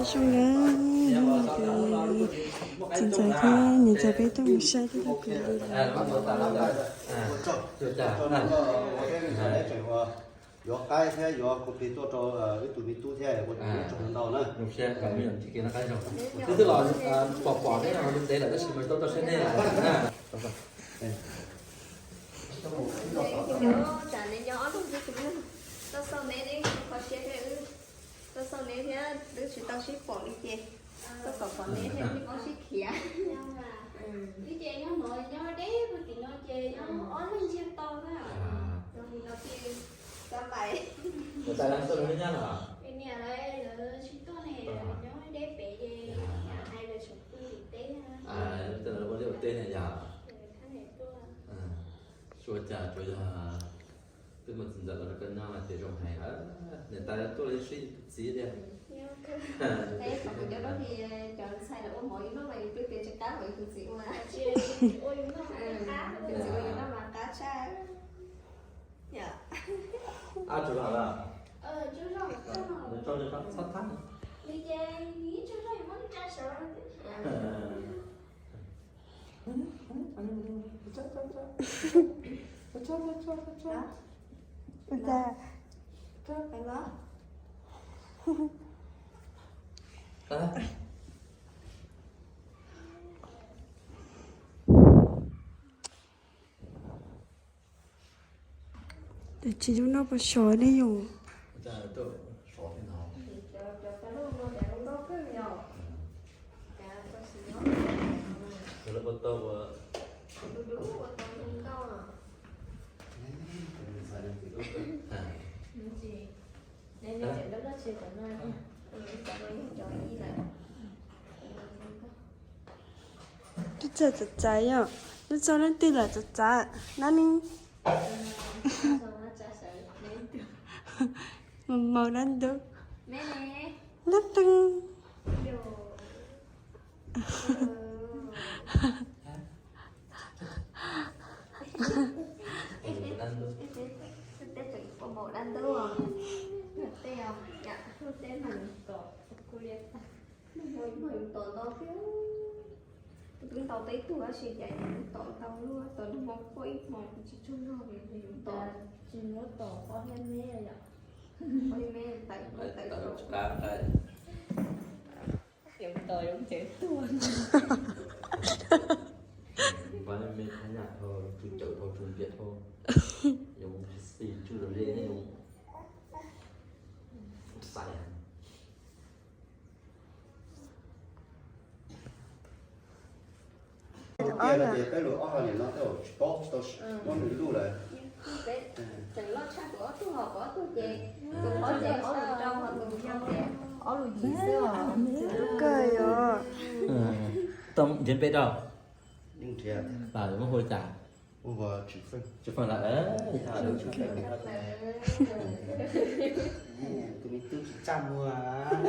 Zoo na, txiv ntxawm thiab niam ntxawm peb tuaj mus saib thiab tuaj kuv li lawm. Yuav qaib thiab yuav kuv plig tuaj rau wb tus me tub thiab ua tsaug ntau na. Tus twg los pom pom thiab ntev lawm tab sis mas tau tau saib nej lawm na. Tau xaus neb thiab wb tsis tau sib pom li ces tau kom pom neb thiab wb tsis tau sib khiav. Wb ces nyob no nyob deb puag tim no ces nyob ob leeg ntsiag to na. Zoo li no ces xav pais. Ua cas lawv tuaj lawv nyab los? Niam lawv tsis tuaj ne, nyob deb pem ces hais lawv tseem pw tim teb na. Ua liaj ua teb ne yog? Ua cas tsuas yog twb muaj txiv ntxawm los rau koj nyob mas ces zoo hais. Niam tais tuaj los sib tus txiv tiag. Peb qhov kuv cov dab li cov ntxhais lawv ua mov yus noj mas yus twb tias tsis qab mas yus tus txiv ua. Tus txiv ua yus noj mas qab tshaj. Ab, tsaug zog lawm. Tsaug zog, txhob thab. Tsis lub no puas sov ne yom? Lub txawj txav txav yom, lub txawj leej twg lawm txav txav, nab ne. Maus maus dab ntub. Lub teeb. Tej tseem ua maus dab ntub os. Tej os, tej mas tom kuv li tag. Tom ntau thiab. Kuv twb ntaus tau ib tug tab sis cas yus tom ntau lub, tom lub hmo quaj ib hmo kuv tsis tsaug zog li yus tom. Tsis muab tom qhov thiab me yom. Qhov thiab me tawm tawm tawm. Yus tom yus cev tuag. Npaj me thab nyaj dhau, tsw cawm dhau, tsw npias dhau. Yus xis tsw los ze ne yus. Xais. Tias no ces peb lus ob hau niam no tej zaum tsis paub tsis tau muab nws luj lawm. Tseem loj tshaj kuv ob tug, ho kuv ob tug ces tus pov ces ob lus rau, ho tus yau ces ob lus yim xwb os. Kawg yom. Tau nrhiav npe rau. Yeej nrhiav. Muab hu li cas? Hu ua Tswv Feej. Tswv Feej lawm. Tus me tub tsis txaj muag,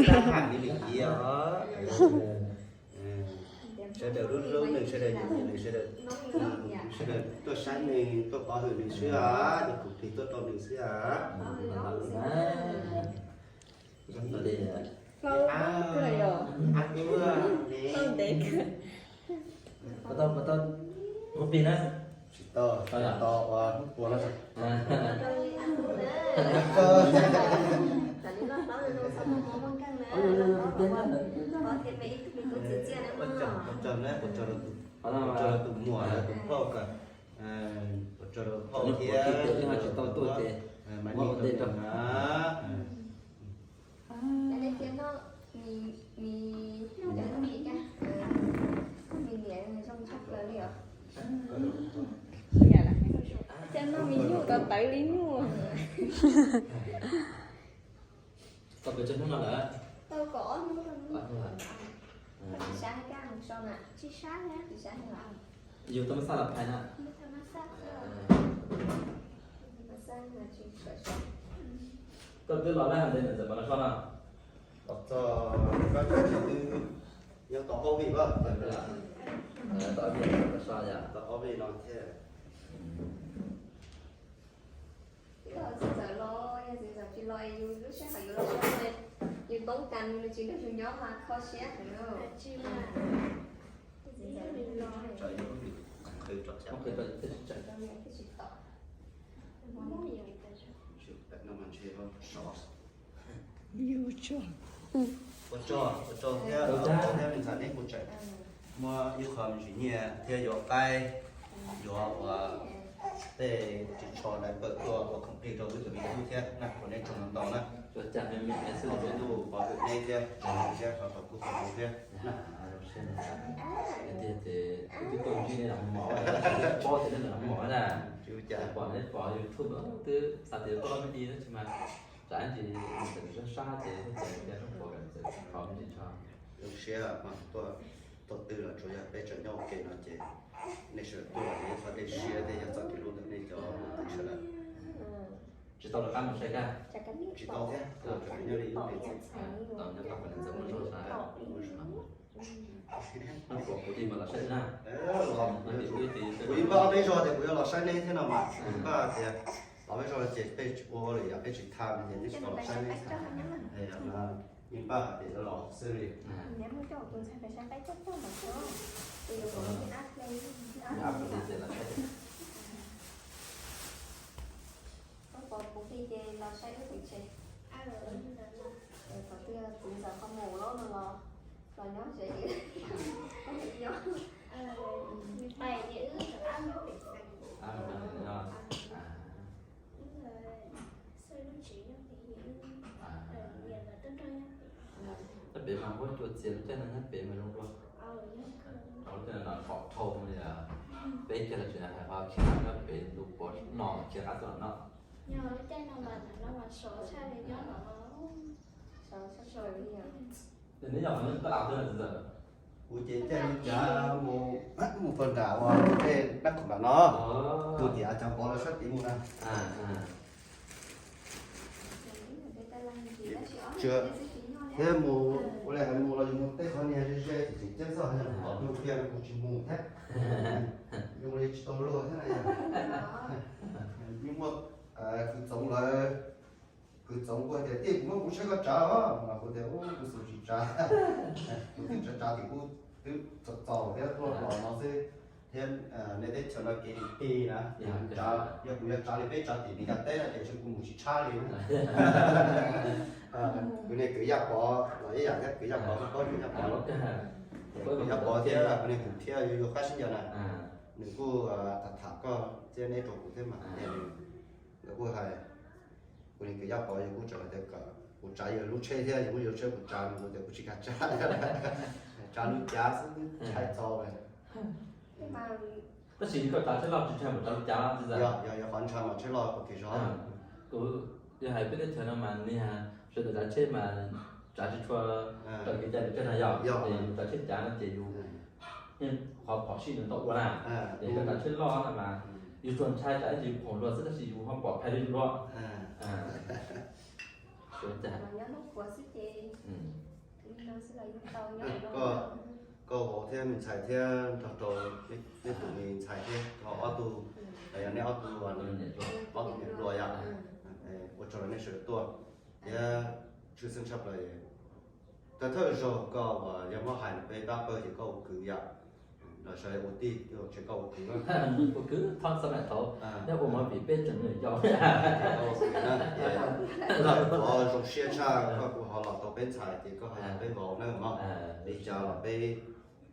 txaj muag li me kiv os. Sawv daws hlub hlub nws, sawv daws nyiam nyiam nws, sawv daws, sawv daws tuaj saib nws, tuaj pov hwm nws xwb os, cov kuv plig tuaj rau nws xwb os. Tsis tau, tau ua hnub puas no. Ua tsaug na, ua tsaug rau tus muam, tus phauj, ua tsaug rau phauj thiab, tsis tau tuaj ces muab ua ntej rau na. Cas noj me nyuj tau tawv li nyuj. Tau pes tsawg hnub no lawm? Tau kaum ob hnub. Ob hnub lawm. Tsis sab, tsis sab na. Yus tau mab xaj los phais na? Koj twb los laj ntev ntawm ntxawm Pov Los Soj no? Los txog koj tsis twb nyob tau ob vij pab. Tau ob vij los txog Pov Los Soj yom? Tau ob vij no thiab. Txiv ntxawm los, yog txiv ntxawm tsis los es yus lub sij hawm yus los so, Yus toob kas nws tsis nrog yus nyob mas kho siab heev. Ua tsaug, ua tsaug thiab, ua tsaug thiab me ntxhais, neb kuj tseem muaj ib qho me ntsis nyiaj thiab yuav qaib, yuav ua tej ris tsho dais pawg tuaj ua khoom plig rau wb tus me tub thiab na, ua nej tsaug ntau ntau na. Wb ntuj pov hwm neb thiab, tsaug thiab, qhov tau kuj tau thiab na. Tiag ces wb twb tuaj ntsib nej los mom, pob tias nej los mom na. Pom nej pom YouTube twb xav tias tuaj ob me di tab sis mas tsam ntsis txawm sab sab ces txawm tias lub pov kom txawm qhov me ntsis tso. Zoo siab mas tuaj thaum twg los tsuas yog peb tseem nyob ua ke no ces nej sawv daws tuaj los yeej txhob dej siab thiab yog txoj kev hlub ntawm nej cov mus twg sawv daws. Tsis tau rov qab mus saib kag? Tsis tau thiab, tuaj tseem nyob li lub tsev. Tau nyob tau kom nws txawm muaj zog saib. Kuv ib npaj ob peb zaug tias kuv yuav los saib neb thiab no mas kuv ib npaj tias ob peb zaug ces peb ua ua lwm yam peb tsis tham ces neb tsis tau los saib neb thiab. Ib npaj hais tias yuav los xwb li. Pov kuv li ces los saib wb tus tsev. Thaum twg txiv ntxawm ho mus lawm no los los nyob tsev. Nyob. Tab pem mas muab cua txiav lub caij no nyob pem mas zoo dua. Lub caij no no pom dhau li, peb kiag los tseem hais qhov khiav nyob pem ntu pov no khiav qab tuaj no. Neb yog qhov nyob taj laj twg txiv ntxawm? Kuv ces caij li cav mus pawg nram uas tej dab khoom nram no, tus tias cov pov lawv sab tid mus na. Thiab mus ua li hais mus los yus mus tej qhov niag ze ze ces tseem ceeb txog yog mus tom ntug kiag no kuv tsis mus thiab. Zoo li tsis tau luag thiab na yog. Yeej muaj kwv txoov lawv, kwv txoov kuj tias tij kuv muab kuv tsheb koj tsav os, mas kuv tias ub kuv xav tsis tsav, kuv twb tsav tsav tim kuv twb txaus txaus thiab tuaj los no xwb. Thiab nej teb chaws no kev lim plig na, yog kuv yuav tsav li peb tsav tim Meskas teb no ces ntshe kuv mus tsis tshab li. Kuv niag kwv Yaj Pov los ib yam thiab, kwv Yaj Pov, kwv Yaj Pov, kwv Yaj Pov thiab kuv niag kwv thiab yuav yuav qab sib ncaws na, nws kuj tham tham koj thiab neb rau kuv thiab mas, nkawd kuj hais, kuv niag kwv Yaj Pov yus kuj tseem hais tias kom kuv tsav yus lub tsheb thiab, yus muab yus lub tsheb kuv tsav, kuv tias kuv tsis kam tsav, tsav lub cav xwb, tsheb txaus lawm. Tab sis koj tsav tsheb loj tsis ntshai mus tsav lub cav txiv ntxawm? Yog, yog qhov ntshai mas tsheb loj kuv thiaj zov. Kuv yog hais peb teb chaws no mas niag sawv daws tsav tsheb mas tsav tsis tshua raws kev cai lub caij no yog, yog yus tsav tsheb cav no ces yus yeej qhov phom sij nws tau ua na. Ces koj tsav tsheb loj no mas yus tsuas ntshai tsam ib ntsis phoom luag xwb tab sis yus ho pom phais li luag. Koj vauv thiab me ntxhais thiab nrog rau neb tus me ntxhais thiab ob tug, yog neb ob tug, ob tug niam hluas yom, ua tsaug rau nej sawv daws tuaj thiab tshwj xeeb tshaj plaws thawj thawj zaug koj uas yog muab hais peb pab pawg ces koj ua kwv yom, los sawv ua tij, ces koj ua kwv. Ua kwv thawj xab maim thaud, nyob ua movie peb tseem me nyuam yaus. Koj zoo siab tshaj koj kuj ho los tau peb ntxhais ces koj ho yog peb vauv na mog. Li cas los peb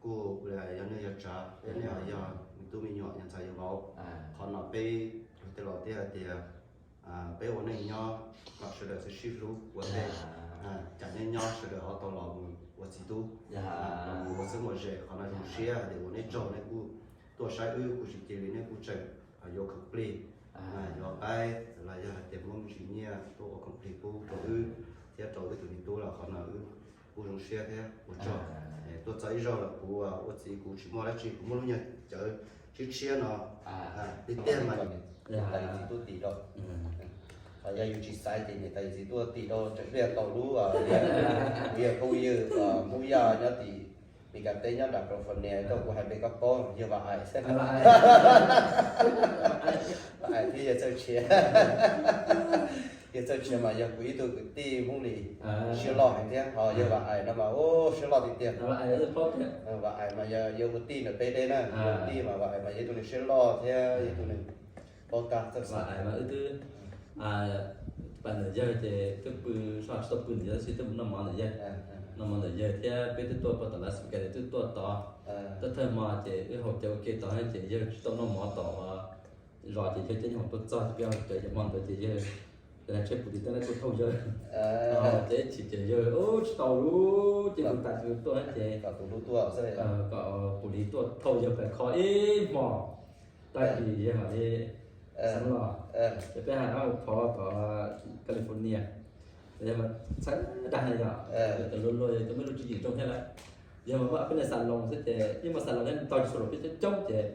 kuj yog neej yog tsav, peb nej ho yog me tub me nyuam yog ntxhais yog vauv. Qhov no peb tej laus thiaj hais tias peb ua neej nyob kom sawv daws sib sib hlub ua ntej, cas nyob nyob sawv daws ho tau los mus ua txiv tub, los mus ua txheeb ua ze, qhov no zoo siab hais tias ua nej tsaug nej kuj tuaj saib wb, kuj tsis cia li nej kuj tseem yuav khoom plig, yuav qaib los yog hais tias muab me ntsis nyiaj tuaj ua khoom plig pub rau wb thiab rau wb tus me tub los qhov no wb kuj zoo siab thiab ua tsaug. Tuaj txog ib zaug los kuv ua txiv kuv tsis muaj dab tsi, kuv muaj lub nyuag cawv tshiab tshiab no tiag tiag mas. Yog tais txiv tuaj tim rau, yog yus tsis xaiv ces niam tais txiv tuaj tim rau tseem pliag tau lub, yog phooj ywg Hmoob Yaj nyob tim Meskas teb nyob nram California tuaj, kuv hais npe koj paub yog Vam Aim xwb. Vam Aim thiab yog Txawj Tshiab. Yawg Txawj Tshiav mas yog kuv ib tug kwv tij Hmoob Lis siab loj heev thiab, ho yawg Vam Ais no mas siab loj tiag tiag. Vam Ais mas yog yawg ua tij ntawm peb deb na, yawg ua tij mas Vam Ais mas yog ib tug neeg siab loj thiab yog ib tug neeg paub tab txawj xav. Vam Ais mas wb twb pais ntawm yawg ces twb pw, tsis tau pw ntawm yawg tab sis twb mus noj mov ntawm yawg, noj mov ntawm yawg thiab peb twb tuaj puag tom Las Vegas twb tuaj tod. Thawj thawj hmo ces wb haus cawv ua ke tod ces yawg tsis tau noj mov tom zos ces yawg caij nyooj hoom tuaj txog ces peb haus cawv ces hmo ntawd ces yawg tias tsheb puv lis tuaj thauj yawg, ces ib chim ces yawg tsis tau lub ces kuv tas ces tuaj ces kom puv lis tuaj thauj yawg pais kho ib hmo. Tag kis yawg mam li xeev los, ces peb hais ua phov tom California, yawg mas txhawb dag na yog, luag luag yog cov muaj lub tswv yim zoo thiab lawm. Yawg mas muaj peb niag xav loos xwb ces yeej muaj xav loos thiab tau tsis txhua los peb coob coob ces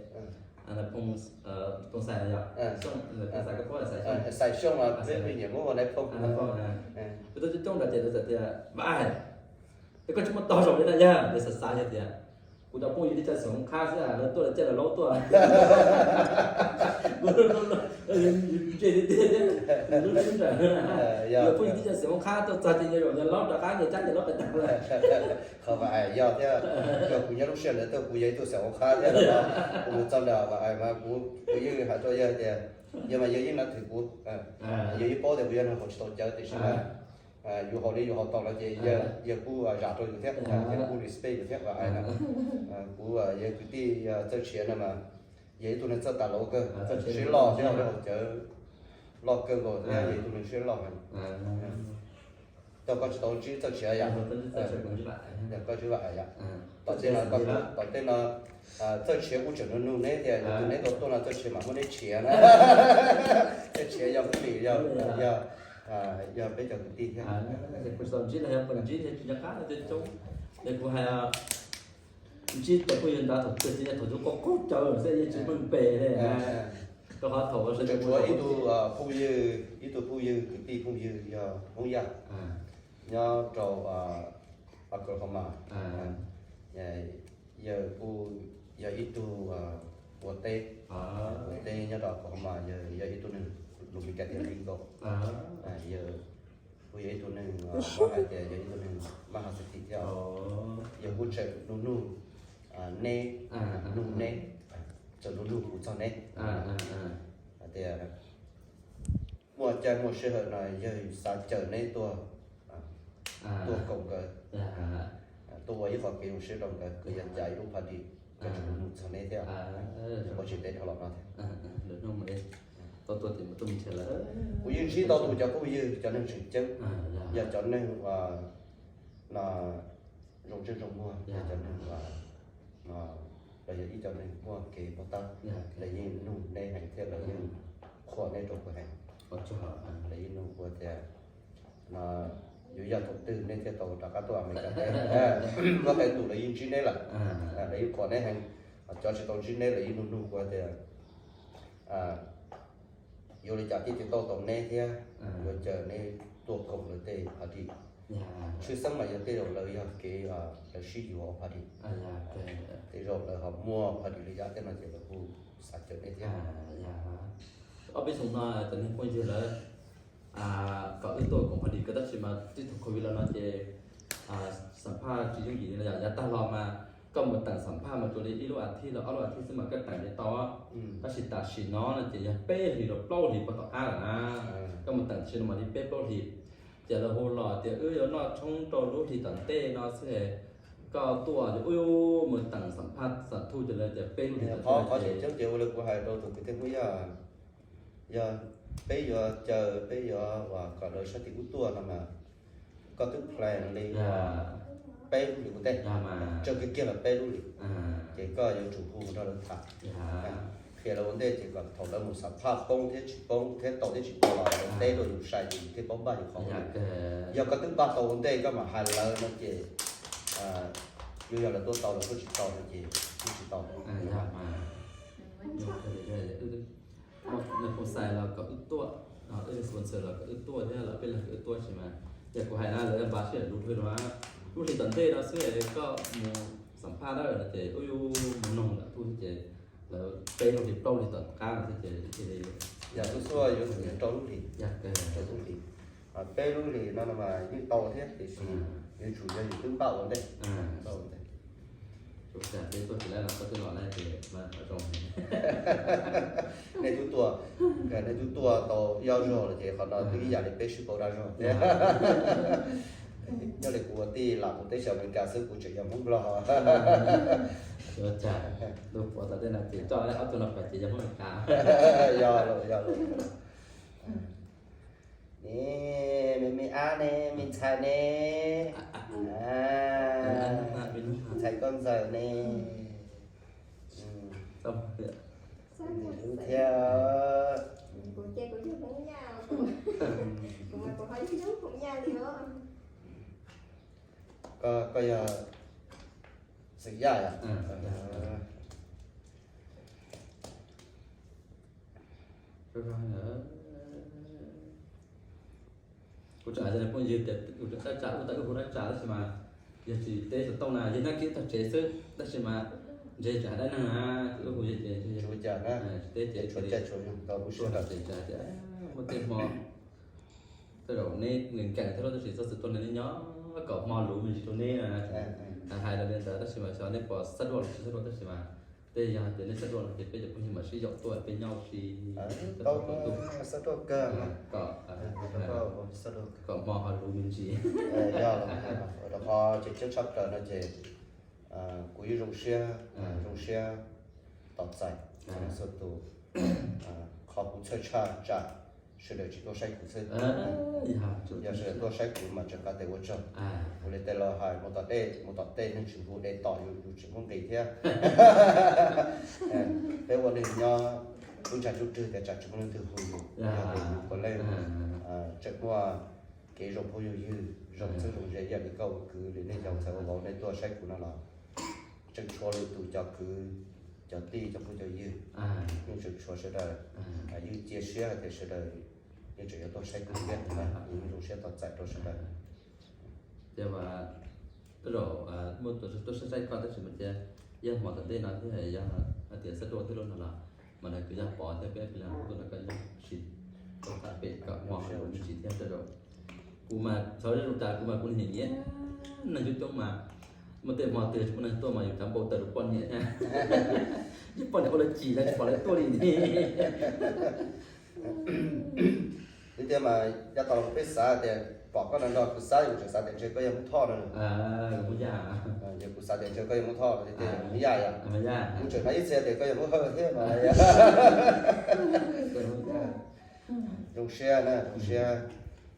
Phoos Xais no yog, Xais koj paub Xais Xyooj, Xais Xyooj peb tuaj coob coob nrad ces lawv txawm tias Vam Ais, es koj tsis muaj tog zaum li na yawg, yawg xav xav yawg tias kuv cov phooj ywg tib co xeem Hmoob Qhab xwb lawv tuaj lawv caij lawv laub tuaj. Kuv ntse tiag tiag, lub ntawd, yawg phooj ywg tib co xeem Hmoob Qhab tuaj txog ces yawg zaum yawg laub rov qab, yawg cab yawg laub pais tag lawm. Qhov Vam Ais yog thiab, yog kuv nyob lub sij hawm ntawd tuaj kuv yog ib tug xeem Hmoob Qhab thiab, kuv mus txog ntawd Vam Ais mas kuv, kuv yeej hais rau yawg tias, yawg mas yawg yeej nab thwm kuv, yawg yeej paub tias kuv yog neeg haus tsis tau cawv tiam sis mas yus haus li yus haus tau lawm ces yawg kuj zam rau yus thiab, yawg kuj respect yus thiab Vam Ais na. Kuv yawg kwv tij Txawj Tshiav no mas yog ib tug neeg txawj tas laus kawg, siab loj thiab haus cawv loj kawg nkaus thiab yog ib tug neeg siab loj heev. Tau koj tsis tau ntsib Txawj Tshiav yom? Yog koj ntsib Vam Ais yom? Tom tej no, tom tej no Txawj Tshiav kuj tseem nug nug neb tias yog tus neb tau tuaj no Txawj Tshiav mam muab neb tshiav na. Txawj Tshiav yog Hmoob Lis, yog, yog, yog peb cov kwv tij thiab. Kuv tsis tau ntsib los yog puas ntsib thiab tsis nco qab no coob coob. Es kuv hais ntsib cov phooj ywg ntawd thaum twg ces yog thaum yus qaug qaug cawv xwb, yeej tsis meej pem li. Rau qhov thaum tseem tshuav ib tug phooj ywg, ib tug phooj ywg kwv tij phooj ywg yog Hmoob Yaj nyob rau Oklahoma. Yawg kuj yog ib tug ua teb, ua teb nyob rau Oklahoma, yawg yog ib tug neeg lus Meskas tias legal, yawg kuj yog ib tug neeg, hais tias yog ib tug neeg maj ha xwm tim thiab. Yawg kuj tseem nug nug neb, nug neb, tseem nug nug kuv txog neb hais tias muaj caij muaj sij hawm no yawg xav caw neb tuaj, tuaj koom nkawd, tuaj ua ib qho kev zoo siab rau nkawd, nkawd yog cas ib lub party, koj tseem nug nug txog neb thiab, kuv tsis teb dhau los no thiab. Kuv yeej ntsib tau tus cov phooj ywg cov neeg tseem ceeb, yog cov neeg no zoo ntsej zoo muag, yog cov neeg no, lawv yog ib cov neeg muaj kev paub tab, lawv yeej nug neb heev thiab lawv yeej qhuas neb rau kuv heev. Lawv yeej nug kuv tias no yuav yog thaum twg neb thiaj tau rov qab tuaj Amelikas teb, muaj qee tus lawv yeej ntsib neb lawm, lawv yeej qhuas neb heev. Cov tsis tau ntsib neb lawv yeej nug nug kuv tias yuav li cas thiaj tau tau neb thiab, yuav caw neb tuaj koom lawv tej party. Tshwj xeeb mas yog tej zaum lawv yog kev lawv sib yuav ua party, tej zaum lawv ho muaj party li yam tej no ces lawv kuj xav caw neb thiab. Ob peb xyoo no cov neeg phooj ywg lawv kom wb tuaj koom party kawg tab sis mas tib thaum covid los no ces xam phaj tsis yooj yim li no yom. Yav tag los mas koj mus teem xam phaj mas tsuas li ib lub as thiv los ob lub as thiv xwb mas koj teem li tau. Tab sis tam sim no no ces yog peb hlis rau plaub hlis puag tom qab lawm na. Koj mus teem tam sim no mas li peb plaub hlis. Ces lawv hu los tias wb yuav noj tshoob rau lub hlis tom ntej no xwb, koj tuaj ces wb mus teem xam phaj xam thuj ces lawv tias peb lub hlis tom ntej no ces coob ces ua li kuv hais rau tus kwv tij Hmoob Yaj, yog peb yuav caw, peb yuav kom lawv sab tim ub tuaj no mas koj twb plan li peb lub hlis ua ntej, tsawg kiag kiag los peb lub hlis, ces koj yuav tsum hu mus nrog lawv tham, qhia lawv ua ntej ces kom thaum lawv mus xam phaj poob thiab tsis poob thiab tau thiab tsis tau los lawv teb rau yus sai ces yus thiaj paub npaj yus qhov. Yog koj twb npaj tau ua ntej koj mam hais lawv no ces yuav yog lawv tuaj tau lawv tuaj tsis tau no ces twb tsis tau. Phoos Xais los kom wb tuaj, wb sponsor los kom wb tuaj thiab los peb leeg kom wb tuaj sis mas yog kuv hais na lawv npaj sij hawm lub hli no, lub hlis tom ntej no xwb koj mus xam phaj dawb no ces wb yuav mus noog lawm tub ces lawv peb lub hlis plaub hlis tom qab no xwb ces cia li Yog lub xub yuav tsum yog rau lub hlis, rau lub hlis. Peb lub hlis no mas yeej tau thiab tiam sis yuav tsum yog yus twb npaj ua ntej. Nej twb tuaj, nej twb tuaj tau ib ob zaug lawm ces qhov no twb ib yam li peb sib pauv dag zog thiab. Nyob li kuv ua tij lam mus teb chaws Amelikas xwb kuv tseem yog Hmoob Nplog. Ua cas lub puav tom tej no ces coj ob tug no pais ces yog Hmoob Amelikas. Yog lawm, yog lawm. Ne, me me ab ne, me ntxhais ne, ntxhais koj ntxawm ne. Ntxim hlub thiab. Koj, koj yog xeem Yaj yom? Kuv tseem hais tias phooj ywg tias kuv tseem dab tsi, kuv tau wb hu dab tsi tab sis mas yog tsis teb xov tooj na, yog nyob kiag tog tsev xwb tab sis mas ntshe tseem hais dab neeg na, wb hu ces tsis teb ces tshuav caij tshuav nyoog tau lub sij hawm ces hais tias muaj tej hmo tej zaum neb nkees nkees thiab tab sis txhob txwm tuaj, neb nyob kom hmo luv me ntsis rau neb na. Hais los li ntawd tab sis mas xyov neb puas xav tuaj los tsis xav tuaj tab sis mas tej yog hais tias neb xav tuaj no ces peb cov phooj ywg mam sib yaum tuaj peb nyob ua si. Xav tuaj kawg, kom hmo ho luv me ntsis. Yog, rau qhov tseem ceeb tshaj plaws no ces kuv yeej zoo siab, zoo siab tos txais txhua tus. Qhov kuv txhawj tshaj tsam sawv daws tsis tuaj saib kuv xwb. Yog sawv daws tuaj saib kuv mas tseem nqa tes ua tsaug. Ua li tej laus hais, mus tom dej, mus tom tej neeg tsis hu dej tom yus, yus tsis muaj nqis thiab. Peb ua neeg nyob tub ntsa tub rwg tias tsam tsis muaj leej twg hu yus, yog tias yus puav leej tseem muaj kev zoo phooj zoo ywg, zoo txheeb zoo ze ib yam li koj ua kwv li nej cov ntxhais ua vauv nej tuaj saib kuv no los tseem tshuav lwm tus cov kwv, cov tij, cov phooj cov ywg, yeej tseem tshuav sawv daws. Yeej cia siab hais tias sawv daws yeej tseem yuav tuaj saib kuv thiab, yeej zoo siab tos txais rau sawv daws. Ces mas tej zaum muaj tus tuaj saib saib koj tab sis mas ces yog hmo tom ntej no thiab yog hais tias xav tuaj thiab lub no los mas nws kwv yog pov thiab peb peb los tuaj nrog koj nyob ua si, tuaj tham pem kom hmo luv me ntsis thiab tej zaum. Kuv mas txhawv zej zoo tas kuv mas kuv nyiam nyiam neeg coob coob mas muaj tej hmo twg tsis muaj neeg tuaj mas yus cav npau taws rau poj niam thiab. Ib poj niam ua lawv chim lawv tsis pom lawv tuaj li ne. Vim tias mas yav tau los peb xav tias pom koj nrog nrog kuv xav, kuv tseem xav tias ntshe koj yog Hmoob Thoj no. Ces kuv xav tias ntshe koj yog Hmoob Thoj no tias yog Hmoob Yaj yom. Kuv tseem hnov ib txhia tias koj yog Hmoob Hawj thiab no. Zoo siab na, zoo siab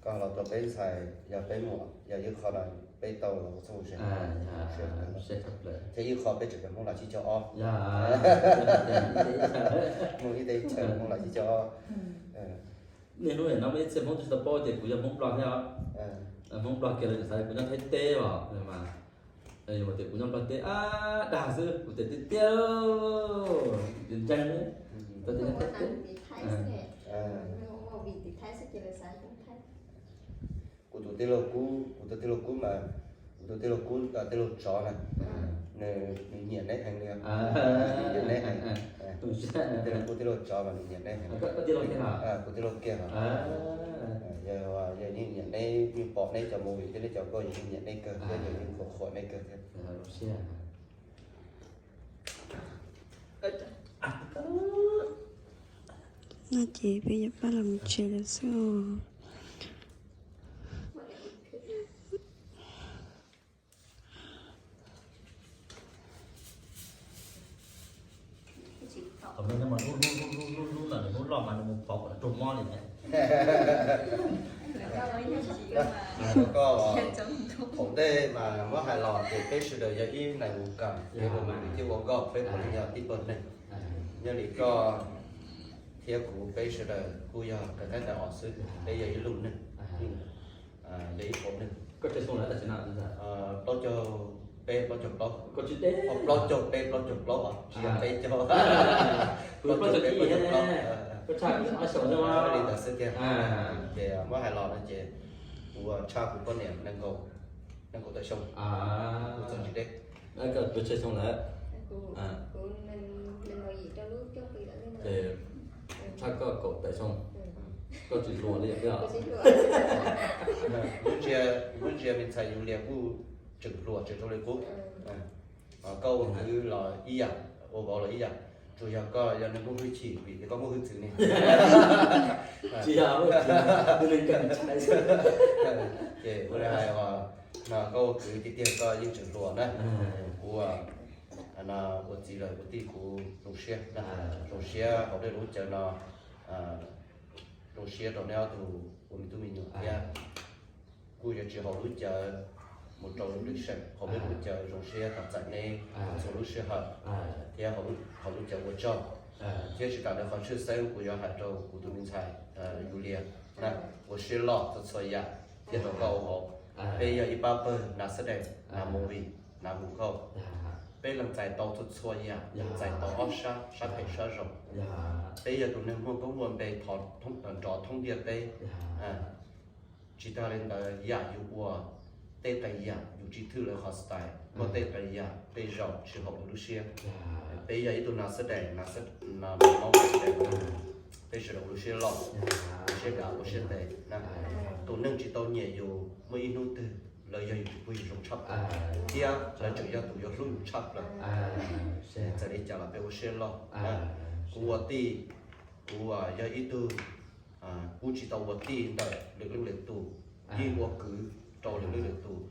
koj los tua peb ntxhais, yog peb muam, yog ib qho no peb tau los txhob ua siab. Thiab ib qho peb tseem yog Hmoob Lam Tsib Caug Ob. Hmoob ib teb chaws Hmoob Lam Tsib Caug Ob. Niaj hnub no muaj ib txhia Hmoob twb tsis tau paub tias kuv yog Hmoob Nplog thiab os. Hmoob Nplog kiag lawv tseem xav kuv nyob Thaib teb os mas, yog tias kuv nyob Nplog teb ab dag xwb kuv tias tiag tiag, ntseeg tau tias nyob Thaib teb. Kuv tus tij laug Kub, kuv tus tij laug Kub mas, kuv tus tij laug Kub, tij laug Tsov na, nws nyiam neb heev li. Nyiam neb heev. Tij laug Kub, tij laug Tsov mas nws nyiam neb heev. Kuv tij laug kiag os. Yog, yog yeej nyiam neb, yeej pom neb cov movie thiab neb cov nkauj yeej nyiam neb kawg thiab yeej qhuas qhuas neb kawg thiab. No ces peb yuav pab los mus tsev lawm xwb. Thaum no mas lub, lub, lub, lub, lub no nws lub loj mas nws mus pov kom nws raug mob li thiab. Koj, thaum ntej mas muab hais los ces peb sawv daws yog ib nais mus kam, peb ua movie thiab ua nkauj, peb puav leej yog tib pawg neeg. Nyob li koj thiab kuv peb sawv daws kuj yog kawm ntawv os xwb, peb yog ib lub neej, yog ib qho neeg. Plaub caug peb, plaub caug plaub, plaub caug peb, plaub caug plaub os, tsis yog peb caug. Plaub caug peb, plaub caug plaub. Li ntawd xwb tiag. Ces muab hais los no ces kuv tshaj kuv poj niam nees nkaum tawm xyoo, kuv txom tsis deb. Kuv tshaj xyoo lawm. Koj kaum tawm xyoo, koj tsis hluas li os. Muab ntsia, muab ntsia me ntxhais Yulia kuj tseem hluas tseem rau li qub. Koj ua kwv los ib yam, ua vauv los ib yam, tsuas yog koj yog neeg muaj hwj chim vim tias koj muaj hwj txwv ne. Tsis yog, ces ua li hais os, koj ua kwv tiag tiag koj yeej tseem hluas na. Kuv ua txiv lawm kuv tij kuv zoo siab, zoo siab hauv dej lub caw no, zoo siab rau neb ob tug ua me tub me nyuam thiab. Kuj yuav tsis haum lub caw mus rau lwm seem, haum peb lub caw zoo siab tab txais neb txhua lub sij hawm thiab haum lub caw ua tsaug. Thiab tsis tas ntawd qhov tshwj xeeb kuv yuav hais rau kuv tus me ntxhais Yulia, ua siab loj txhua txhua yam thiab rau koj ua vauv. Peb yog ib pab pawg hnav xab dees, hnav movie, hnav hu nkauj. Peb lees txais tau txhua txhua yam, lees txais tau ob sab, sab phem sab zoo. Peb yog tus neeg muaj koob muaj npe nrov thoob ntiaj teb. Tsis tag li ntawd yam yus ua, tej qee yam yus tsis thwj lawv qhov style, muaj tej qee yam tej zaum tsis haum lub siab. Peb yog ib tug hnav xab dees, hnav xab dees, peb sawv daws ua lub siab loj, ua siab dav ua siab ntev. Tus neeg tsis tau nyiam yus muaj ib hnub twg lawv yog yus tus phooj ywg zoo tshaj plaws thiab lawv tseem yog tus yuav hlub yus tshaj plaws. Txawm li cas los peb ua siab loj. Kuv ua tij, kuv yog ib tug, kuv tsis tau ua tij ntawm lwm leej lwm tus, yeej ua kwv rau lwm leej lwm tus.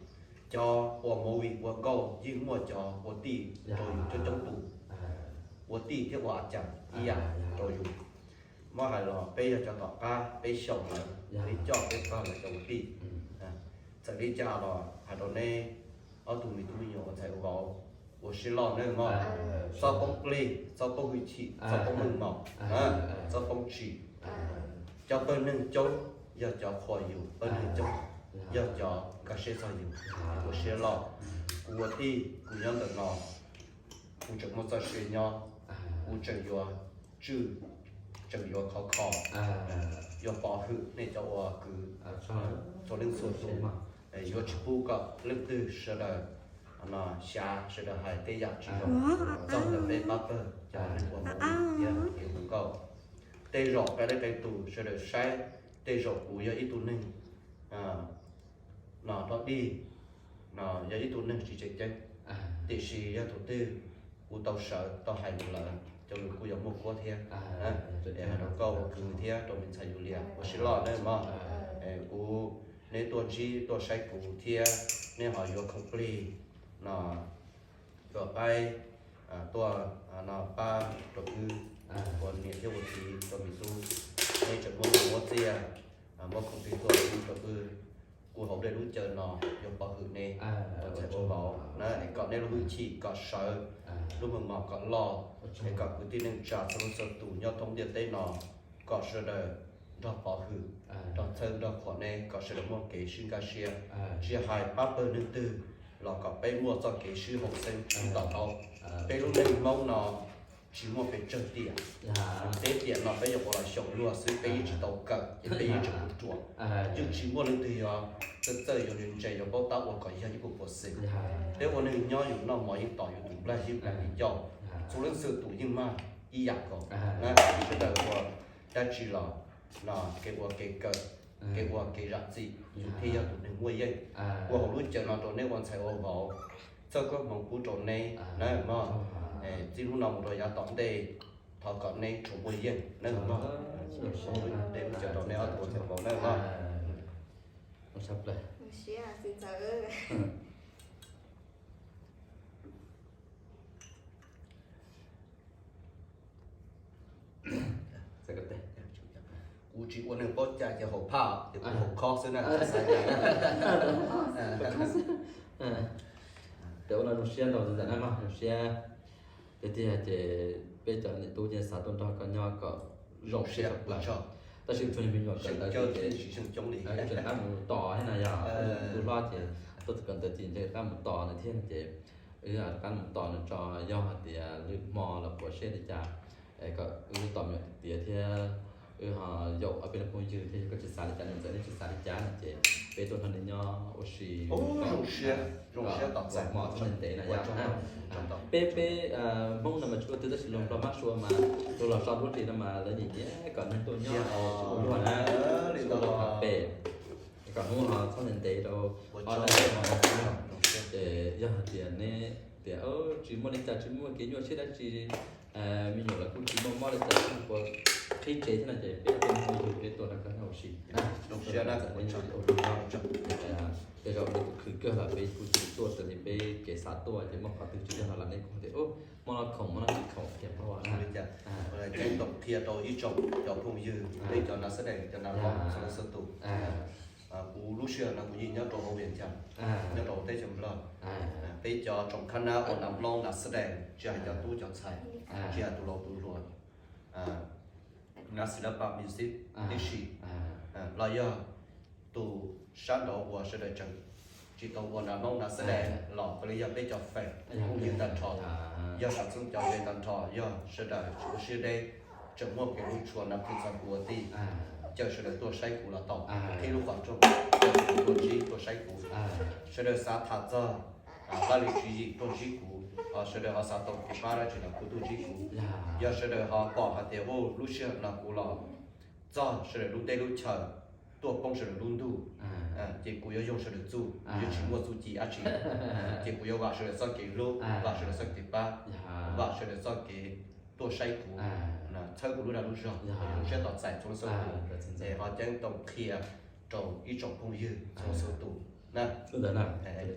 Cov ua movie ua nkauj yeej muaj cov ua tij rau yus coob coob tus. Ua tij thiab ua a cas ib yam rau yus. Muab hais los peb yog cov tom qab peb xyaum lawv, peb coj peb pawg lawv cov ua tij. Txawm li cas los hais rau neb ob tug me tub me nyuam ua ntxhais ua vauv, ua siab loj nawb mog. Txhob poob plig, txhob poob hwj chim, txhob poob meej mom, txhob poob tsim. Cov pawg neeg coob yog cov qhuas yus, pawg neeg coob yog cov nkag siab txog yus. Ua siab loj. Kuv ua tij kuv nyob ntawm no, kuv tseem muaj txoj sia nyob, kuv tseem yuav tswj, tseem yuav khov kho, yuav pov hwm nej cov ua kwv txhua leej txhua tus. Yuav tsis pub kom leej twg sawv daws xyav sawv daws hais tej yam tsis zoo txog ntawm peb pab pawg cov neeg ua movie thiab kev hu nkauj. Tej zaum qee leej qee tus sawv daws saib, tej zaum kuv yog ib tug neeg no dog dig, no yog ib tug neeg tsis tseem ceeb, tiam sis yog tus twg kuv tau sawv tau hais mus lawm, cov lus kuj yuav muaj kuab thiab. Es hais rau koj ua kwv thiab rau me ntxhais Yulia ua siab loj nawb mog. Kuv, neb tuaj ntsib tuaj saib kuv thiab neb ho yuav khoom plig no, yuav qaib tuaj no pab rau wb ua niam thiab ua txiv rau me tub. Neb tseem muab nyiaj muab txiaj, muab khoom plig tuaj rau wb, kuv hauv dej lub caw no yuav pov hwm neb ua ntxhais ua vauv na, es kom neb lub hwj chim kom sawv, lub meej mom kom loj, es kom kwv tij neej tsa txhua leej txhua tus nyob thoob ntiaj teb no kom sawv daws nrog pov hwm, nrog txhawb nrog khuam neb, kom sawv daws muaj kev sib nkag siab. Tsis hais pab pawg neeg twg los kom peb muaj txoj kev sib haum xeeb sib to taub. Peb lub neej Hmoob no tsis muaj pes tsawg tiam. Peb tiam no peb yuav ua los xyaum luag xwb, peb yeej tsis tau kawm ces peb yeej tseem ruam. Yeej tsis muaj leej twg yuav txawj txawj yuav ntse yuav paub tab ua kom yog ib puas puas xeem. Peb ua neeg nyob yus noj mov yeej tos yus tus nplaig yeej nplaig li coj. Txhua leej txhua tus yeej mag ib yam nkaus. Sawv daws ua dab tsi los no kev ua kev kawm, kev ua kev zam txim, yus thiaj yog tus neeg muaj yeej. Ua hauv lub caw no rau neb ua ntxhais ua vauv, txoj koob hmoov pub rau neb na mog. Txij hnub no mus rau yav tom ntej, thov kom neb tsuas muaj yeej na mog. Ua hauv lub caw rau neb ob tug ua ntxhais vauv na mog. Kuv tsis ua neeg paub cai ces haum phaj ces kuv haum khob xwb na. Ces ua no zoo siab ntau ntawm na mog, zoo siab. Tiag tiag ces peb cov niam tub ces xav tuaj nrog koj nyob kom zoo siab tshaj plaws. Tab sis txhua me nyuam kawm ntawv ces tseem rov qab mus tos thiab na, yog tus hlob ces tuaj kawm ntawv ces ntshe rov qab mus tos nws thiab ces wb rov qab mus tos nws tso, yog hais tias lwm hmo los puas siab li cas es kom wb tos me nyuam tiav thiab Ho yaum ob peb phooj ywg thiab, yog koj tsis xav li cas, nws txawm nej tsis xav li cas no ces peb tuaj nrog nws nyob ua si, zoo siab, zoo siab tos txais hmo txhob ntev ntev no yom. Peb, peb Hmoob no mas tsis ua twg tab sis luag Nplog mab sua mas luag los so lub hlis no mas lawv nyiam nyiam kom neeg tuaj nyob tsis ua luag na, tsis ua luag pem, kom Hmoob ho txhob ntev ntev rau ob lab. Ces yog hais tias neb tias tsis muaj li cas, tsis muaj kev nyuaj siab dab tsi, me nyuam lawv kuj tsis muaj mob li cas, kuj puas qhib tsev thiab no ces peb peb peb tuaj nrog koj nyob ua si. Tej zaum nej tus khwv kawg los peb kuj tsis tuaj raws li peb kev xav tuaj, ces muaj qhov twg tsis yog no los nej kuj tias muaj no khoom, muaj no tsis khoom, qhia pab ua na. Ceeb toom qhia rau ib tsoom cov phooj ywg, peb cov nav xab dais, cov nav hlob txhua leej txhua tus. Kuv lub sij hawm no kuv yeej nyob rau hauv Vias Cas, nyob rau teb chaws Nplog. Peb cov tsoom khab nab uas nav hlob nav xab dais, tsis hais cov tub cov ntxhais, tsis hais tus laus tus hluas, nav xab dais, pab music tib si, los yog tus sab nraud uas sawv daws tseem tsis tau ua nav hlob nav xab dais los puav leej yog peb cov fans phooj ywg tag nrho, yog sawv txheej cov ze tag nrho, yog sawv daws tsis ua siab deb, tseem muaj kev hlub tshua no kuv txog kuv ua tij, caw sawv daws tuaj saib kuv los tau, qhib lub qhov rooj, caw sawv daws tuaj ntsib tuaj saib kuv. Sawv daws xav tham txog haj li tswv yim tuaj ntsib kuv, sawv daws ho xav tau kev pab dab tsi los kuj tuaj ntsib kuv. Yog sawv daws ho pom hais tias lub sij hawm no kuv los txog sawv daws lub teb lub chaw, tuaj poob sawv daws lub ntuj, ces kuv yuav yoog sawv daws txuj, yuav tsis muaj txuj ci dab tsi, ces kuv yuav vam sawv daws txoj kev hlub, vam sawv daws txoj kev pab, vam sawv daws txoj kev tuaj saib kuv, txhawb kuv lub dag lub zog, zoo siab tos txais txhua leej txhua tus. Ces ho ceeb toom qhia rau ib tsoom phooj ywg txhua leej txhua tus na. Kuv teb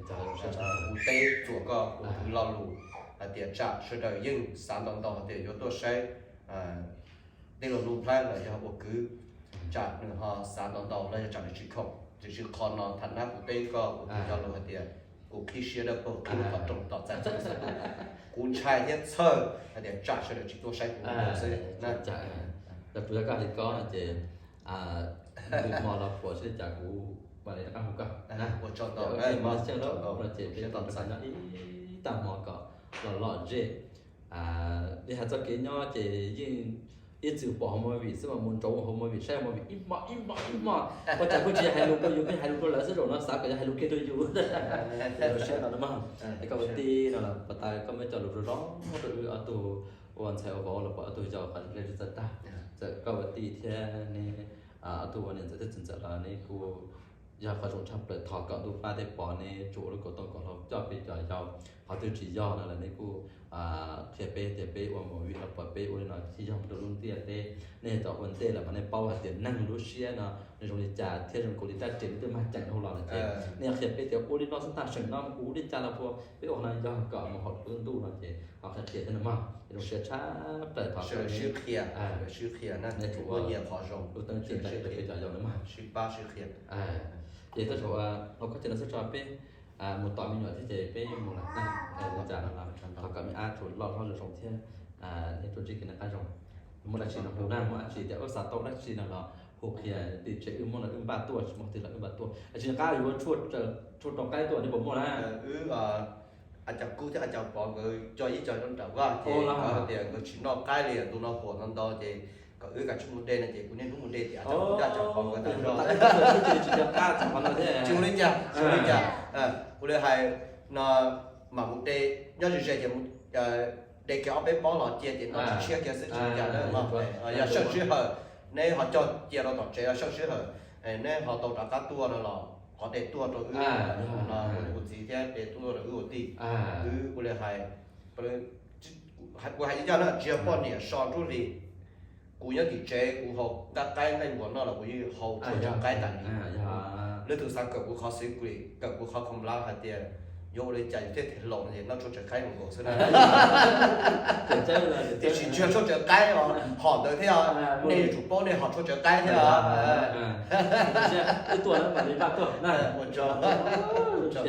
txuas koj ua kwv lo lus hais tias tsam sawv daws yeej xav ntau ntau hais tias yuav tuaj saib tej lo lus plab los yog ua kwv, tsam nws ho xav ntau ntau los yog tsam nws tsis khoom. Tiam sis qhov no tham nab kuv teb koj ua kwv cov lus hais tias kuv qhib siab dawb paug qhib lub qhov rooj tos txais txhua leej txhua tus. Kuv ntshai thiab txhawj hais tias tsam sawv daws tsis tuaj saib kuv xwb. Yog kuv yog koj li koj no ces lwm hmo los puas seb li cas kuv mam li rov qab hu koj. Ua tsaug ntau, ua tsaug ntau no ces peb tau nyob ib tag hmo kom los lom zem. Li hais txoj kev nyob ces yeej ib txwm pom hauv movie xwb mas mus ntsoov hauv movie, saib hauv movie ib hmo ib hmo ib hmo, ua cas kuj tsis yog hais lus rau yus, pheej hais lus rau lawv xwb, zaum no xav kom yog hais lus kiag rau yus. Ua siab no mas koj ua tij no los pas tas koj muaj cov lus zoo zoo rau wb ob tug ua ntxhais ua vauv los puas ob tug yau qhov le tsis txawj tag, txawm koj ua tij thiab neb ob tug ua niam ntxawm thiab txiv ntxawm los neb kuj yog qhov zoo tshaj plaws. Thov kom ntuj pab tej pov neb tsuas ua lub kaum tooj kaum hlau coj peb cov yau, qhov twg tsis yog no los neb kuj qhia peb tias peb ua movie los puas peb ua li no thiaj yog rau lub ntiaj teb. Nej cov ua ntej los mas nej paub hais tias neeg lub siab no nws zoo li cas thiab zoo nkaus li dab tsi, nws twb mag ceem dhau los lawm ces nej qhia peb tias ua li no xwb tag, seem no mus kuv ua li cas los puas peb ua no yog kom mus haum lub ntuj no ces ho qhia qhia thiab no mas zoo siab tshaj plaws. Thov sib qhia, sib qhia na, nej ua nyias qhov zoo, ua teeb txim rau peb cov yau no mas sib pab sib qhia. Ces tej zaum hauv koj ces no xwb tso peb mus tos me nyuam thiab ces peb mus lawm na. Li cas no los thov kom me ab tsuas loj hlob zoo zoo thiab neb tuaj ntsib kev noj qab zoo. Muaj dab tsi no hu na, muaj dab tsi tias wb xav tau dab tsi no los hu qhia tim tsev, wb muab no wb npaj tuaj, tsis muaj twg los wb npaj tuaj. Tsis nco qab yuav tshuaj rau qaib tuaj nej puas muaj na? Wb a cov kub thiab a cov pov nkawd cog ib co nram vaj ces nkawd tias nkawd tsis noj qaib li, ntu no huam ntau ntau ces kom wb kav tsij mus de no ces kuv niaj hnub mus de tias a cov kub thiab a cov pov nkawd tag zog. Tsis ua li cas, tsis ua li cas. Ua li hais no mam mus de, nyob ze ze ces de kiag ob peb pob los cia ces noj tshiab kiag xwb tsis ua cas na. Yog saj sij hawm neb ho coj cia rau tom tsev, saj sij hawm neb ho tau rov qab tuaj no los qhov de tuaj rau wb, ua txiv thiab de tuaj rau wb ua tij. Wb ua li hais, kuv hais li coj na, tsis yog poj niam so nruab hlis. Kuv nyob tim tsev kuv haus nqaij qaib nqaij npuas noj los kuv yeej haus tshuaj tsw qaib tas li. Leej twg xav kawm kuv qhov xwv kws, kawm kuv qhov kho nplab hais tias yuav ua li cas yus thiaj thev hlau no ces noj tshuaj tsw qaib nkaus xwb na. Tiam sis tsis yog tshuaj tsw qaib os, hom ntawd thiab os, nej yuav tsum paub nej hom tshuaj tsw qaib thiab os. Ua tsaug, ua tsaug.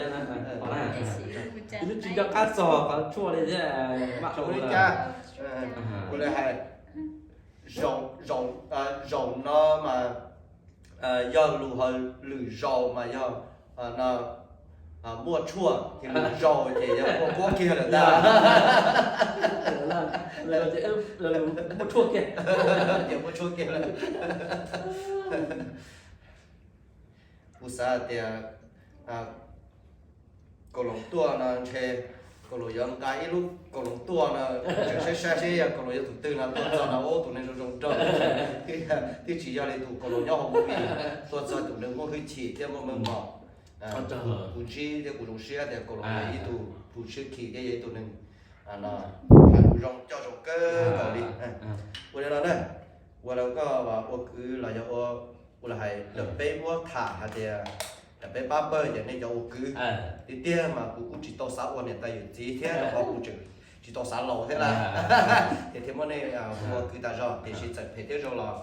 Tsis nco qab txog qhov tshuaj li thiab. Ua li cas, ua li hais, zaum no mas yog lus, lwm zaus mas yog muaj tshuaj ces lwm zaus ces yog muaj kuab kiag lawm ntag. Muab tshuaj kiag, muab tshuaj kiag lawm. Kuv xav hais tias Kaus Loos tuaj no ntshe Kaus Loos yuav nqa ib lub Kaus Loos tuaj no, tseem saib saib seb yog Kaus Loos yog tus twg no tuaj txog no, ub, tus neeg zoo zoo nraug, twb tsis yog li tus Kaus Loos nyob hauv movie, tuaj txog tus neeg muaj hwj chim thiab muaj meej mom. Kuv ntsib thiab kuv zoo siab tias Kaus Loos yog ib tug phum siab khim thiab yog ib tug neeg hais lus zoo coj zoo kawg nkaus li. Ua li no na, ua li koj ua kwv los yog ua, ua li hais lawm peb muab tham hais tias lawm peb pab pawg ces nej cov ua kwv tiag tiag mas kuv kuj tsis tau xav ua niam tais yawm txiv thiab, rau qhov kuv tseem tsis tau xav laus thiab lawm, ces thiaj muab nej ua kwv tas zog. Tiam sis txawm phem thiab zoo los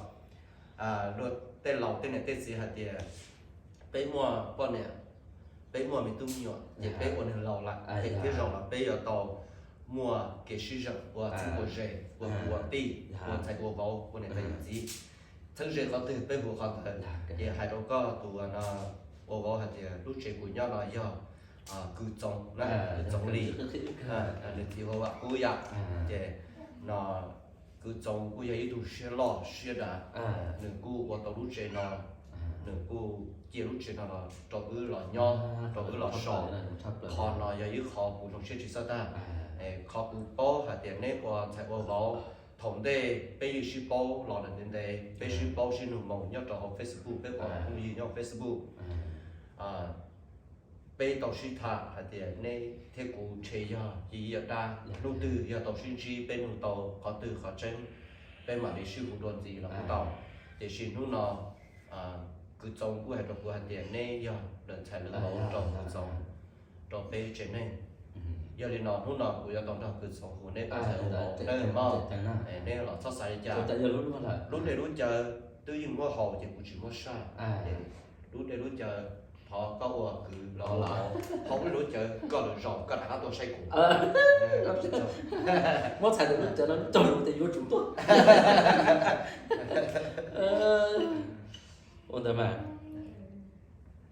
luag tej laus tej niam tej txiv hais tias peb muaj poj niam, peb muaj me tub me nyuam ces peb ua neeg laus lawm, phem thiab zoo los peb yuav tau muaj kev sib zam ua txij ua ze, ua kwv ua tij, ua ntxhais ua vauv, ua niam tais yawm txiv, txheeb ze qhov twg peb hu qhov ntawd. Ces hais rau koj tus no ua vauv hais tias lub tsev kuv nyob no yog kwv Txoov, Txoov Lis, nws txiv hu ua Vam Kub yom. Ces no kwv Txoov kuj yog ib tug siab loj siab dav, nws kuj ua tau lub tsev no, nws kuj cia lub tsev no los rau wb los nyob, rau wb los so. Qhov no yog ib qho kuv zoo siab tsis txawj tag. Qhov kuv paub hais tias neb ua ntxhais ua vauv, thaum ntej peb yeej sib paub los lawm ntev ntev, peb sib paub sib nug moo nyob rau hauv Facebook, peb pom phooj ywg nyob hauv Facebook. Peb tau sib tham hais tias neb thiab kuv ntshe yog yij yam dab, hnub twg yog tau sib ntsib peb nug tau qhov twg qhov tseeb, peb mam li sib hu dua ntxiv los kuj tau. Tiam sis hnub no kwv Txoov kuj hais rau kuv hais tias neb yog lawv ntxhais lawv vauv rau kwv Txoov, rau peb tsev neeg. Yog li no hnub no kuv yuav tau nrog kwv Txoov hu neb ua ntxhais ua vauv nawb mog. Neb los txhob xav li cas. Lub dej lub cawv twb yeej muab haus ces kuv tsis muab saj. Lub dej lub cawv thov koj ua kwv los, haus lub dej lub cawv koj lwm zaus koj rov qab tuaj saib kuv. Muab txhais tes lub cawv no cog lus tias yuav tsum tuaj. Ua ntawd mas,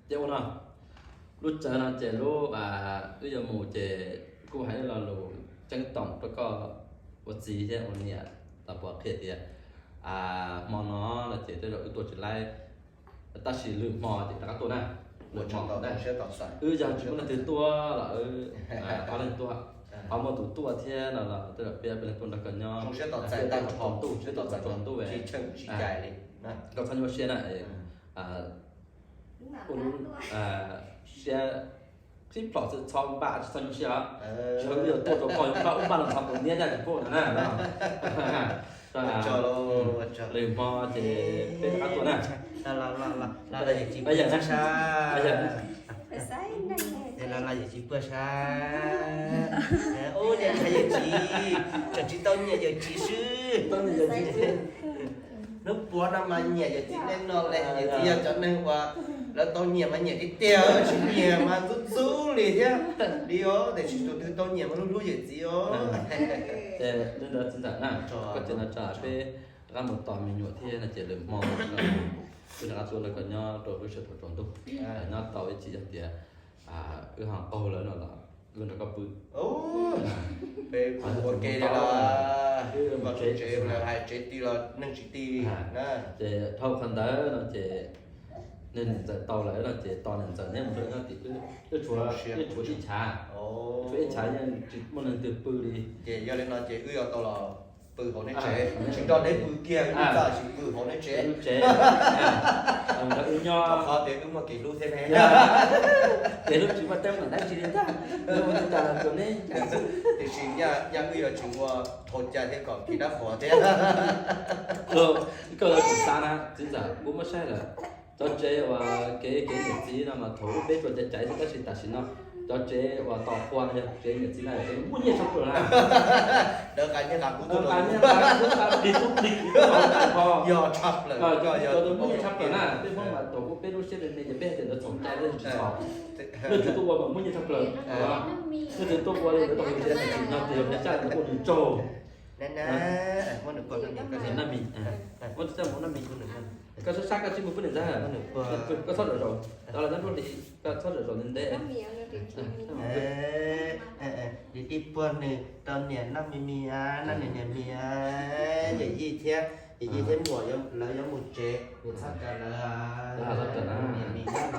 ces ua no, lub cawv no ces lub wb yuav mus ces kuj hais lo lus ceeb toom rau koj ua txiv thiab ua niam los puas qhia tias hmo no no ces tej zaum wb tuaj tsis laib, tab sis lwm hmo ces rov qab tuaj na. Lwm hmo wb yog tsis muaj leej twg tuaj los wb ob leeg tuaj, ho muaj tus tuaj thiab no los tej zaum peb peb leeg tuaj nrog koj nyob, tsaus ntuj, tsaus ntuj, koj txhob nyuaj siab na. Ua lub siab sib plhom xwb, txhob npaj, tsis txhob nyuaj siab os. Tsis yog wb yuav tuaj rau koj yuav npaj ub npaj no ntxhov kuv niab caj tsis pub no na. Lwm hmo ces peb rov qab tuaj na. Yawm txiv puag sab, ub, niam ntxhais yawm txiv, tseem tsis tau nyiam yawm txiv xwb. Hnub puav no mas nyiam yawm txiv nej no li, yawm txiv yog cov neeg uas lawv tau nyiam mas nyiam tiag tiag, tsis nyiam mas ntxub ntxub li thiab. Li os, tiam sis tus twg tau nyiam mas hlub hlub yawm txiv os. Li ntawd txiv ntxawm na, koj tseem no tso peb rov qab mus tos me nyuam thiab no ces lwm hmo wb rov qab tuaj nrog koj nyob rau lub sij hawm thaum tsaus ntuj, nyob tau ib chim yog tias wb ho qaug lawm no los wb nrog koj pw. Peb ua ke li los, tsev hais tsev ti los neeg tsis ti na. Ces dhau qhov ntawd no ces niam ntxawm tau lawm no ces tos niam ntxawm neb mus nrog nyob tim, wb tshuav ib chav, tshuav ib chav yeej tsis muaj neeg twg pw li. Ces yog li no ces wb yuav tau los pw hauv neb tsev, tsis nrog neb pw kiag, wb txawm tsis pw hauv neb tsev. Wb nyob, qhov tias wb muaj kev hlub thiab ne. Kev hlub tsis muaj teeb meem dab tsi li ntag, ua li cas los tsuas neb. Tiam sis nyaj wb yuav tsis ua dhau cai thiab kom kev dab qhuas thiab. Koj yuav tsum xav na txiv ntxawm, kuv muab saib lawm, cov tsev uas kev kev niam txiv no mas thaum ub peb tsuas caiv caiv xwb, tab sis tam sim no cov tsev uas tos qhua no yog tsev niam txiv na, tsev muaj nyiaj tshaj plaws na. Yog tshaj plaws, muaj nyiaj tshaj plaws na, peb Hmoob mas thaum ub peb lub siab me me ces peb hais tias lawv txhaum cai lawv tsis txhaum. Leej twg tuaj ua mas muaj nyiaj tshaj plaws. Leej twg tuaj ua li lawv tau hais tias tam sim no ces yog caj ua nws tsaug. Nab mis, muab txaj muab nab mis, koj sab sab koj tsis mus pub niam ntxawg, koj txhob zom zaum, tau los nyob nruab hlis, koj txhob zom zaum ntev ntev. Ib puag nws rau niam noj me mis, noj nws niam mis, yawm yij thiab, yawm yij thiab muam lawv yuav mus tsev, nws txhob raws lawv, niam mis nyob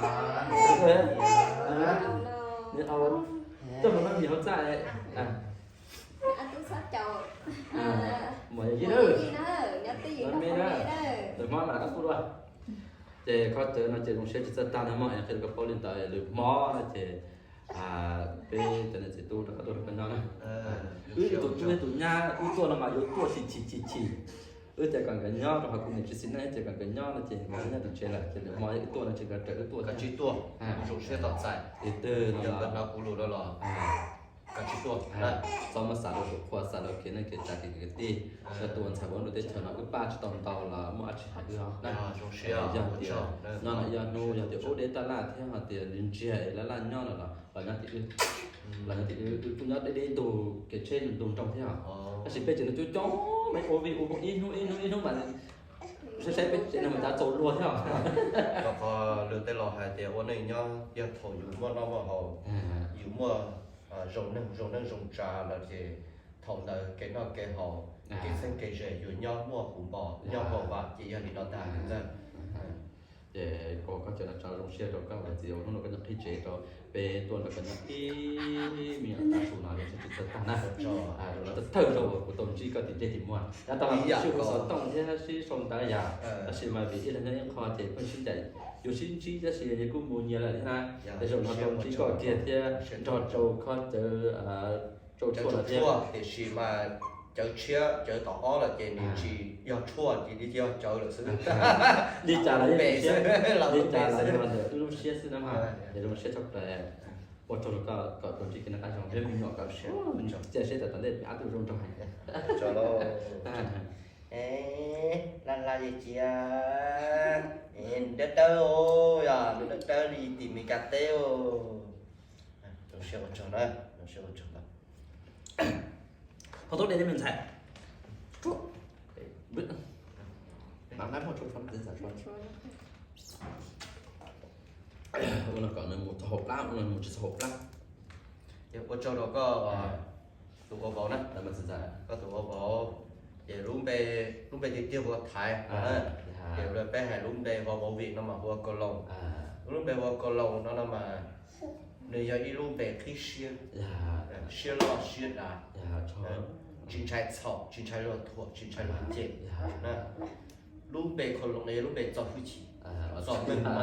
no. Txoj mus noj mis hauv txaj. Muam yawm yij na, me na, lwm hmo mam rov qab tuaj dua. Ces qhov cawv no ces zoo siab tsis txawj tag no mog, es qhia rau koj paub li ntawd, lwm hmo no ces peb cov niam txiv tub rov qab tuaj rau koj nyob na. Wb tus tub thiab tus nyab wb tuaj no mas yuav tuaj chim chim chim chim. Wb tias kom nkawd nyob rau qhov kuv niam tsis xis neej, wb tias kom nkawd nyob no ces nkawd nyob tim tsev lawm, ces lwm hmo wb tuaj no ces nkawd raws wb tuaj. Kav tsij tuaj, zoo siab tos txais. Yog nkawd hnov kuv lus no los kav tsij tuaj. Txhob muab xav rau saum qhua, xav rau kev neej kev tsav kev kwv kev tij. Yog tus uas ntxhais ua lub teb chaws no wb pab tsis tau ntau los muaj dab tsi hais wb os. Yog tias nyob no ib ob hnub yog tias ub deb taj laj thiab hais tias nws ntsiag es laj laj nyob no los los nyob tim wb, los nyob tim wb, wb kuj nyob deb deb ntug kev tsheb ntug nroog thiab os. Tab sis peb tsev no coob coob, peb ua vij ua voog ib hnub ib hnub ib hnub mas saib saib peb tsev no mas cas txaus luag thiab os. Rau qhov lwm tej los hais tias ua neej nyob yog thaum yus muaj noj muaj haus, yus muaj zoo neej zoo neej zoo tsav lawm ces thaum ntawd kev noj kev haus, kev txheeb kev ze yuav nyob muaj huv npo nyob hauv vam ces yog li no ntag ntxawg. Ces koj cov no tso zoo siab rau koj ua txiv ua hnub no koj nyob qhib tsev rau peb tuaj nrog koj nyob ib me nyuam tav su no zoo siab tsis txawj tag na. Los thawj zaug uas kuv tau ntsib koj tim ntsej tim muag, yav tas los sib hu xov tooj thiab sib sau ntawv yam, tab sis mas vim ib leeg nyob ib qho ces pheej sib ncaim, yuav sib ntsib tab sis nyias kuj mus nyias lawm thiab na. Ces zaum no tau ntsib koj kiag thiab nrog rau koj cov tshuaj no thiab. Tiam sis mas cov tshiab cov tom ob lawm ces nws tsis yog tshuaj, ces nws yog cawv lawm xwb. Li cas los yog li cas los yog ntawm wb lub siab xwb na mas, es zoo siab tshaj plaws. Ua tsaug rau koj kom tau ntsib kev noj qab zoo thiab me nyuam kom cia siab tas tas ntej ab tug zoo nraug heev. Laj laj ces cia, nws dawb dawb, yog nws dawb dawb li tim Meskas teb. Zoo siab ua tsaug na, zoo siab ua tsaug ntau. Phau tub de thiab me ntxhais. Ua no kom nws mus txog hauv plab, ua no mus tsis txog hauv plab. Ces ua tsaug rau koj tus ua vauv na, koj tus ua vauv, ces lub npe, lub npe tiag tiag hu ua Thaiv, ces peb hais lub npe hu ua vauv vim no mas hu ua Kaus Loos. Lub npe hu ua Kaus Loos no no mas nws yog ib lub npe qhib siab, siab loj siab dav, tsis ntshai txhaum, tsis ntshai luag thuam, tsis ntshai luag cem. Lub npe Kaus Loos no yog lub npe txo hwj chim, txo meej mom.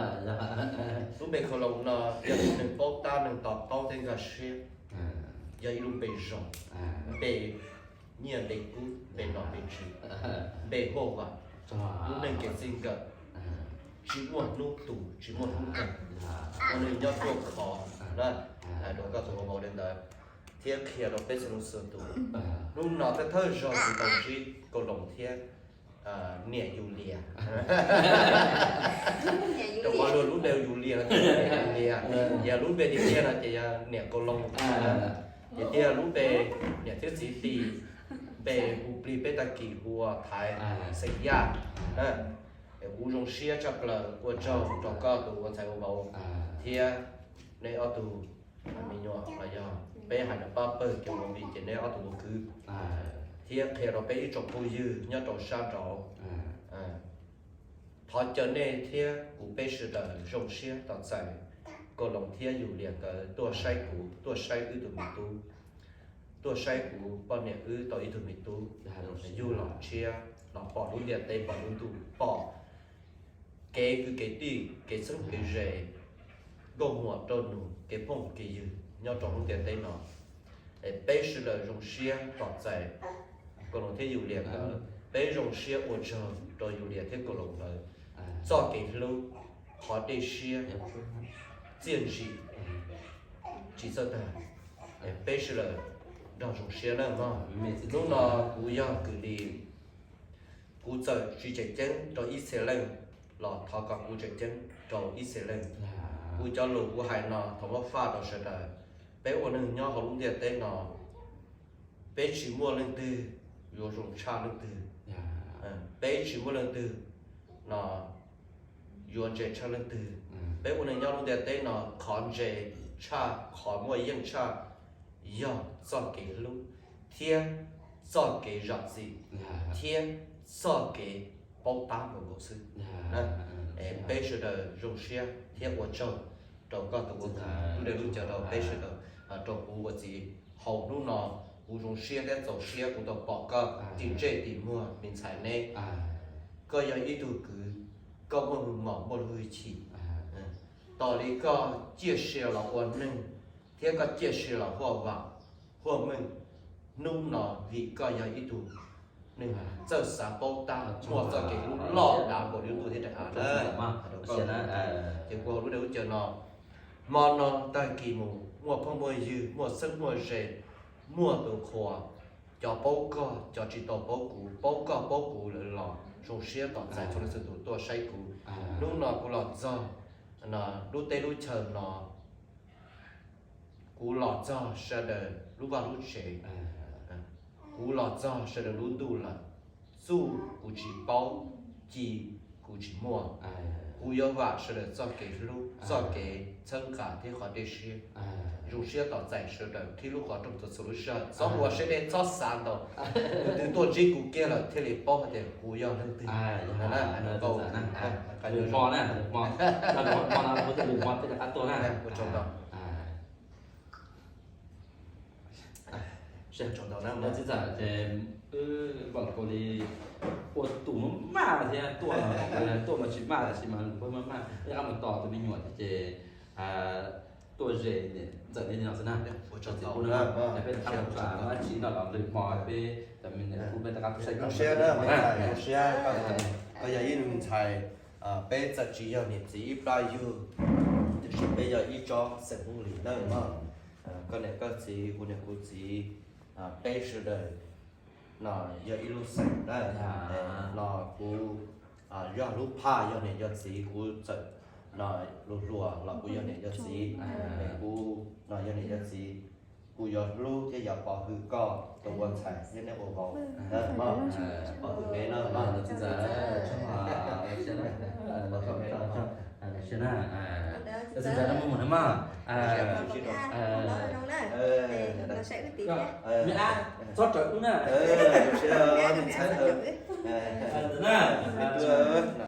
Lub npe Kaus Loos no yog neeg paub tab, neeg to taub thiab nkag siab, yog ib lub npe zoo, npe nyiaj npe kub, npe nom npe tswv, npe huaj vam, lub neej kev txij nkawm tsis muaj hnub tu, tsis muaj hnub kawg, ua neeg nyob ruaj khov na. Hais rau koj tus ua vauv li ntawd thiab qhia rau peb txhua leej txhua tus. Hnub no thawj thawj zaug kuv tau ntsib Kaus Loos thiab niam Yus Lias. Rau qhov luag lub npe Yus Lias no ces niam Yus Lias, yog lub npe tiag tiag no ces yog niam Kaus Loos. Ces tiag lub npe niam thiab txiv tis npe hu plig peb tag kis hu ua Thaiv xeem Yaj. Es kuv zoo siab tshaj plaws ua tsaug rau koj tus ua ntxhais ua vauv thiab neb ob tug me nyuam los yog peb hais rau pab pawg cov ua vim ces neb ob tug ua kwv, thiab qhia rau peb ib tsoom phooj ywg nyob rau sab nraud. Thov caw nej thiab kuv peb sawv daws zoo siab tos txais Kaus Loos thiab Yus Lias nkawd tuaj saib kuv, tuaj saib wb tus me tub, tuaj saib kuv poj niam wb tau ib tug me tub, yug los tshiab, los pom lub ntiaj teb, pom lub ntuj, pom kev kwv kev tij, kev txheeb kev ze, nkauj muam nraug nus, kev phooj kev ywg nyob rau lub ntiaj teb no. Es peb sawv daws zoo siab tos txais Kaus Loos thiab Yus Lias nkawd, peb zoo siab ua tsaug rau Yus Lias thiab Kaus Loos nkawd txoj kev hlub, qhov dej siab, txiaj ntsim tsis txawj tag. Peb sawv daws nrog zoo siab nawb mog. Hnub no kuv yog kwv Lis, kuv txawm tsis tseem ceeb rau ib txhia leej los thov kom kuv tseem ceeb rau ib txhia leej. Kuv cov lus kuv hais no thov muab faj rau sawv daws. Peb ua neeg nyob hauv lub ntiaj teb no, peb tsis muaj leej twg yuav zoo tshaj leej twg, peb tsis muaj leej twg no yuav ntse tshaj leej twg. Peb ua neeg nyob lub ntiaj teb no qhov ntse tshaj, qhov muaj yeej tshaj, yog txoj kev hlub thiab txoj kev zam txim thiab txoj kev paub tab nkaus nkaus xwb. Peb sawv daws zoo siab thiab ua tsaug rau koj tus ua txiv lub dej lub cawv rau peb sawv daws, rau kuv ua txiv. Hauv hnub no kuv zoo siab thiab txaus siab kuv tau pom koj tim ntsej tim muag me ntxhais neb. Koj yog ib tug kwv, koj muaj hwj mom muaj hwj chim. Tos li koj ciaj sia los ua neeg thiab koj ciaj sia los huaj vam huaj meej, hnub no vim koj yog ib tug neeg txawj xav paub tab muaj txoj kev hlub loj dav npaum li lub ntuj thiab daim av na. Ces kuv hauv lub dej lub cawv no, hmo no tag kis mus muaj phooj muaj ywg, muaj xeeb muaj ze, muaj tus qhuas, cov paub koj, cov tsis tau paub kuv, paub koj paub kuv lawm los zoo siab tos txais txhua leej txhua tus tuaj saib kuv. Hnub no kuv los txog lub teb lub chaw no, kuv los txog sawv daws lub vaj lub tsev, kuv los txog sawv daws lub ntuj lawm. Txuj kuv tsis paub, ci kuv tsis muaj. Kuv yuav vam sawv daws txoj kev hlub, txoj kev txhawb nqa thiab qhov dej siab. Zoo siab tos txais sawv daws thiab lub qhov rooj txhua lub sij hawm. Txhob ua siab dej, txhob xav ntau, tus twg tuaj ntsib kuv kiag lawm thiaj li paub hais tias kuv yog leej twg. Ua tsaug ntau. Tsis txawm ces wb npaum nkaus li ua tus maj maj thiab tuaj, tuaj mas tsis maj tab sis mas npawg maj maj, wb rov qab mus tos tus me nyuam thiab ces tuaj ze niam ntxawm li no xwb na. Ua tsaug ntau na, peb rov qab mus tsa dab tsi no los lwm hmo peb cov me nyuam peb rov qab tuaj saib koj. Zoo siab, koj yog ib tug ntxhais, peb txawm tsis yog niam txiv ib plab yug, tiam sis peb yog ib tsob xeem Hmoob li na mog. Koj niam koj txiv, kuv niam kuv txiv, peb sawv daws no yog ib lub xeem na. No kuv yog lub phaj, yog niam yog txiv kuv txawm no luag hluas los kuv yog niam yog txiv, kuv no yog niam yog txiv, kuv yuav hlub thiab yuav pov hwm koj tus ua ntxhais thiab neb ua vauv. Pov hwm neb no. Txhob rawv wb na.